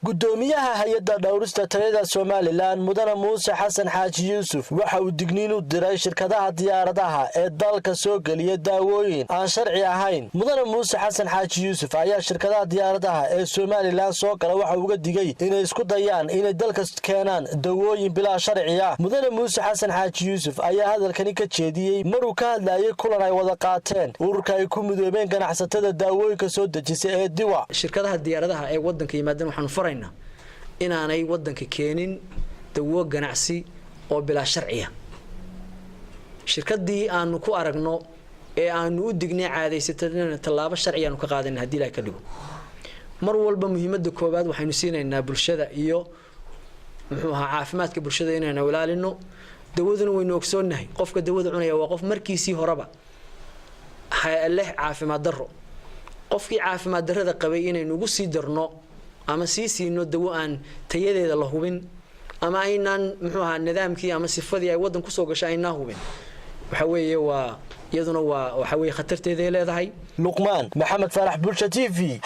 Gudoomiyaha hay-adda dhowrista tayada Somaliland, Mudane Muuse Xasan Xaaji Yuusuf, waxa uu digniin u diray shirkadaha diyaaradaha ee dalka soo geliya daawooyin aan sharci ahayn. Mudane Muuse Xasan Xaaji Yuusuf ayaa shirkadaha diyaaradaha ee Somaliland soo gala waxa uga digay inay isku dayaan inay dalka keenaan dawooyin bilaa sharci ah. Mudane Muuse Xasan Xaaji Yuusuf ayaa hadalkani ka jeediyey maruu ka hadlayay kulan ay wada qaateen ururka ay ku midoobeen ganacsatada daawooyinka soo dejisa ee Diwa. Shirkadaha diyaaradaha ee wadanka yimaadeen waxaanu faraynaa inaanay wadanka keenin dawo ganacsi oo bilaa sharciya. Shirkadii aanu ku aragno ee aanu u dignay caadaysatana, tallaabo sharci aanu ka qaadana haddii Ilahay ka dhigo. Mar walba muhiimadda koowaad waxaynu siinaynaa bulshada iyo, muxuu ahaa, caafimaadka bulshada inaynu ilaalino. Dawaduna waynu ogsoonnahay, qofka dawada cunaya waa qof markiisii horeba leh caafimaad darro. Qofkii caafimaad darrada qabay inaynu ugu sii darno ama sii siino dawo aan tayadeeda la hubin ama aynaan, muxuu ahaa, nidaamkii ama sifadii ay waddan kusoo gashay aynaa hubin, waxa weeye waa iyaduna waa waxa weeye khatarteeday leedahay. Luqmaan Maxamed Faarax, Bulsha TV.